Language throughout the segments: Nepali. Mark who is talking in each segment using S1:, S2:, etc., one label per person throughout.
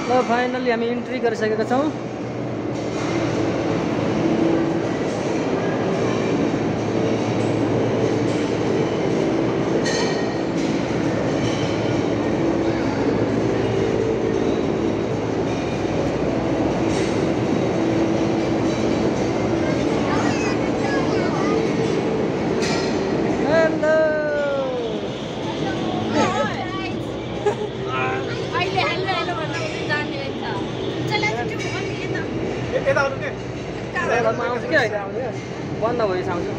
S1: ल फाइनली हामी इन्ट्री गरिसकेका छौँ। बन्द भएछ आउँछु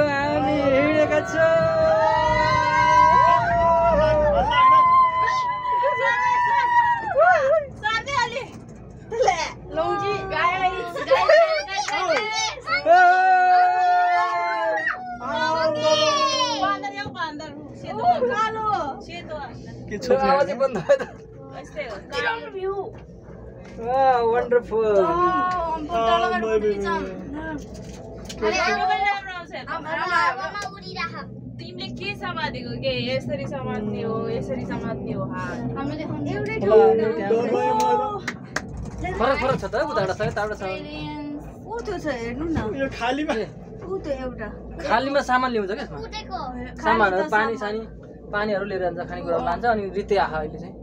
S1: हामी हिँडेका छौँ। आवाज बन्द भयो वन्डरफुल
S2: तिमीले के समातेको के यसरी समात्ने हो
S1: फरक फरक छ त उताबाट छ यताबाट छ खालीमा सामान ल्याउँछ क्या यसमा सामानहरू पानीहरू लिएर जान्छ खानेकुराहरू लान्छ अनि रित्ते आहा अहिले चाहिँ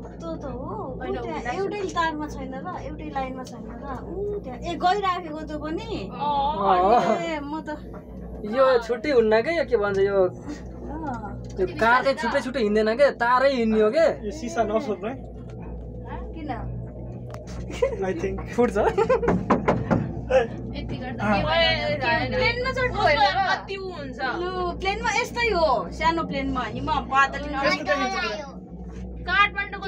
S3: एउटै तारमा छैन र एउटै लाइनमा छैन र ए गइराखेको त्यो पनि म त
S1: यो छुट्टै हुन्न क्या यो के भन्छ यो कार चाहिँ छुट्टै छुट्टै हिँड्दैन क्या तारै हिँड्ने हो क्या
S4: सिसा नसोध्नु है
S3: किन
S4: आई थिंक
S1: फुट्छ
S3: प्लेनमा यस्तै हो सानो प्लेनमा हिमा बादल
S2: काठमाडौँको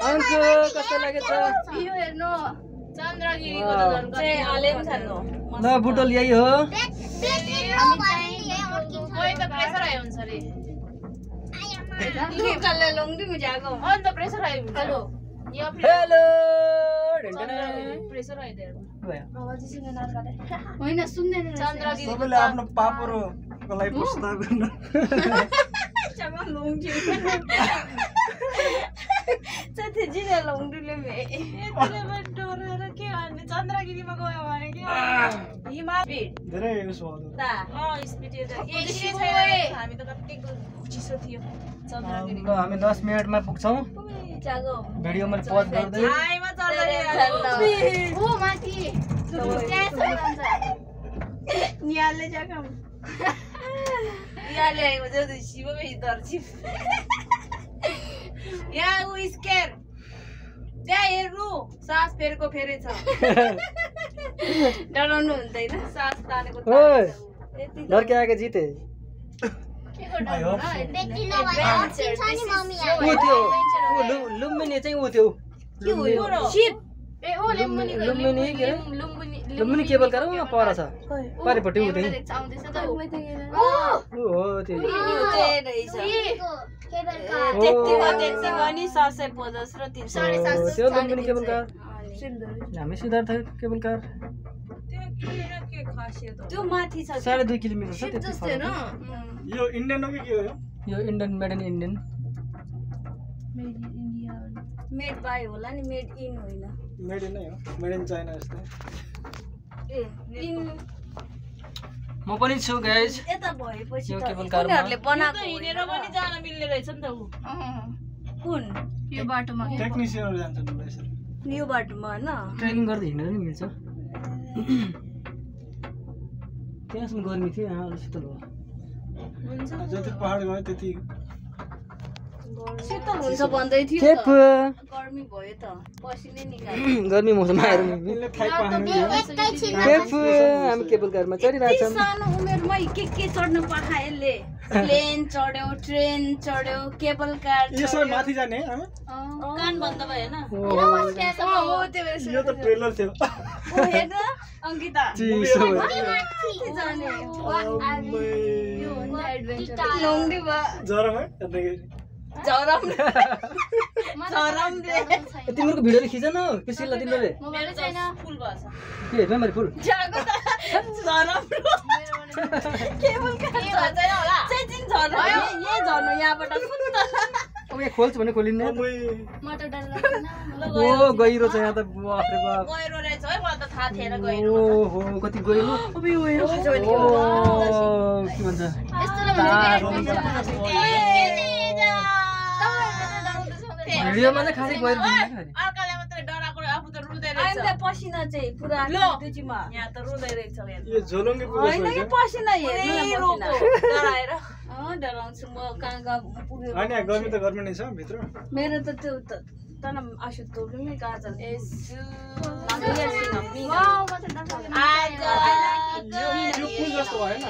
S1: अंक कस्तो लागेछ
S2: यो हेर्नु चन्द्रगिरीको
S1: ल बुटोल यही हो
S2: कोही त प्रेसर आयो हुन्छ रे अन्त प्रेसर आयो हेलो
S1: हेलो
S2: प्रेसर आइदियो
S3: होइन सुन्दैन
S2: चन्द्रगिरी
S4: सबैले आफ्नो पापोरोको लागि प्रस्ताव गर्न
S2: चन्द्रगिरीमा गयो भने के हिमा
S4: धेरै उस भयो
S2: स्पिड हामी त कति चिसो थियो चन्द्रगिरी
S1: ल हामी 10 मिनेटमा पुग्छौँ भिडियो मैले पज गर्दै
S2: सास फेरेको फेरै छ
S3: डराउनु हुँदैन
S2: सास तानेको
S1: डर के आगे जीते लुम्बिनी चाहिँ ऊ थियो लुम्बिनी केबल कार पर छ पारिपट्टि ऊ त्यही लुम्बिनी केबल कार हामी सिद्धार्थ केबल कार
S3: त्यो माथि छ
S1: 2.5 किलोमिटर छ त्यति फरक
S4: यो इन्डियन हो कि के हो
S1: यो Indian made in Indian
S3: made by होला नि मेड इन होइन
S4: मेड इन नै हो मेड इन चाइना जस्तो
S3: ए इन
S1: म पनि छु गाइस
S3: यता भएपछि
S1: यो
S3: त
S1: केबल कारमा
S3: उनीहरुले बनाएको
S2: हिँडेर पनि जान मिल्ने रहेछ नि त उ
S3: कुन
S2: यो बाटोमा
S4: टेक्निशियनहरु जान्छन् यसरी
S3: यो बाटोमा हैन
S1: ट्रेकिङ गर्दै हिँडेर नि मिल्छ त्यसमा गर्मी थियो यहाँ अलि शीतल भयो
S4: जति पहाड गयो त्यति
S3: शीतल हुन्छ भन्दै थियो
S1: केप
S3: त गर्मी भयो त पसिनै निकाल्यो
S1: गर्मी मौसम आएर
S4: यसले थाइ पाएन
S1: केप हामी केबल कारमा चढिरहेछौँ
S3: सानो उमेरमै के चढ्न पाखा यसले प्लेन चढ्यो ट्रेन चढ्यो केबल कार
S4: यसो माथि जाने है
S2: कान बन्द भयो हैन
S4: यो त ट्रेलर थियो
S3: ओ हेर्न अंकिता
S1: चिसो
S3: जाने यो एडभेन्चर लङडी बा
S4: जरा है
S3: झरम
S1: तिमीहरूको भिडियोले खिच न कृषिलाई तिमीले
S2: मेरो छैन फुल भएछ
S1: के हेर्नु मैले फुल
S3: जाको त झरम केबल का
S2: के भन्छ होला
S3: चाहिँ जिन झर्नु यहाँ झर्नु यहाँबाट फुत्त
S1: अब यहाँ खोल्छ भने खोलिन्न
S2: म त डर लाग्दैन
S1: ओ गहिरो छ यहाँ त बाफ रे बाफ
S2: गहिरो रहेछ है मलाई त थाहा थिएन गहिरो
S1: ओहो कति गहिरो
S3: अबे ओ
S1: ओ के भन्छ
S2: यस्तोले
S1: भिडियोमा चाहिँ खासै गहिरो देखिँदैन
S2: अर्काले मात्रै डराएको आफू त रुँदै रहेछ
S3: अहिले पसिना चाहिँ पुरा
S2: लो।
S3: दुचीमा
S2: यहाँ त रुँदै रहेछ
S4: यो झोलङ्गे पुगेको
S3: होइन कि पसिना हेर्नु न पसिना
S2: डराएर
S3: डराउँछु म कहाँ पुग्यो
S4: होइन गर्मी त गर्मी नै छ भित्र
S3: मेरो त त्यो तन आशु तोल्नु काजल
S4: त्यो फुल जस्तो भएन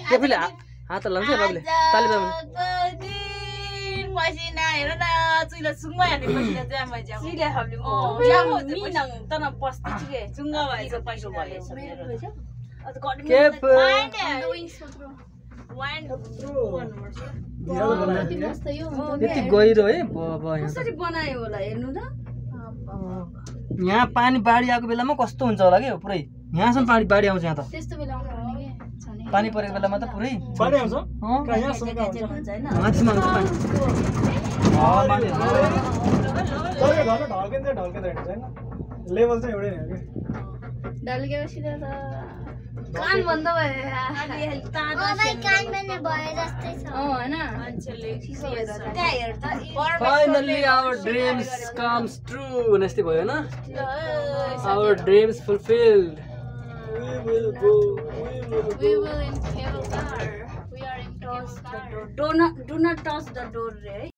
S1: के फेरि हात लाउँछ बाबुले ताली बाबुले
S2: पसिना हेर न चुइला सुङमा हाल्ने पसिना चाहिँ मैले जाऊ
S3: सिले हामीले मिनङ तन पस्ति के
S2: सुङ्गा भएछ पैसा भएछ
S1: के यति गहिरो है बाबा यहाँ
S3: कसरी बनायो होला हेर्नु त
S1: यहाँ पानी बाढी आएको बेलामा कस्तो हुन्छ होला के पुरै यहाँसम्म बाढी आउँछ यहाँ त
S2: त्यस्तो बेला आउनु भने के
S1: पानी परेको बेलामा त पुरै
S4: पानी आउँछ
S1: अँ,
S4: कहाँ यहाँसम्म कहाँ आउँछ
S1: माथिमा आउँछ पानी माथि
S4: तर यो घरमा ढल्किँदै ढल्किँदै हिँड्छ होइन लेभल चाहिँ एउटै नै हो कि
S2: ढल्केपछि त
S3: कान बन्द भयो
S2: होइन
S3: मान्छेले त्यहाँ हेर त
S1: finally our dreams comes true भने जस्तै भयो होइन our dreams fulfilled
S2: We will in cable car. We are in cable car.
S3: do not touch the door रे है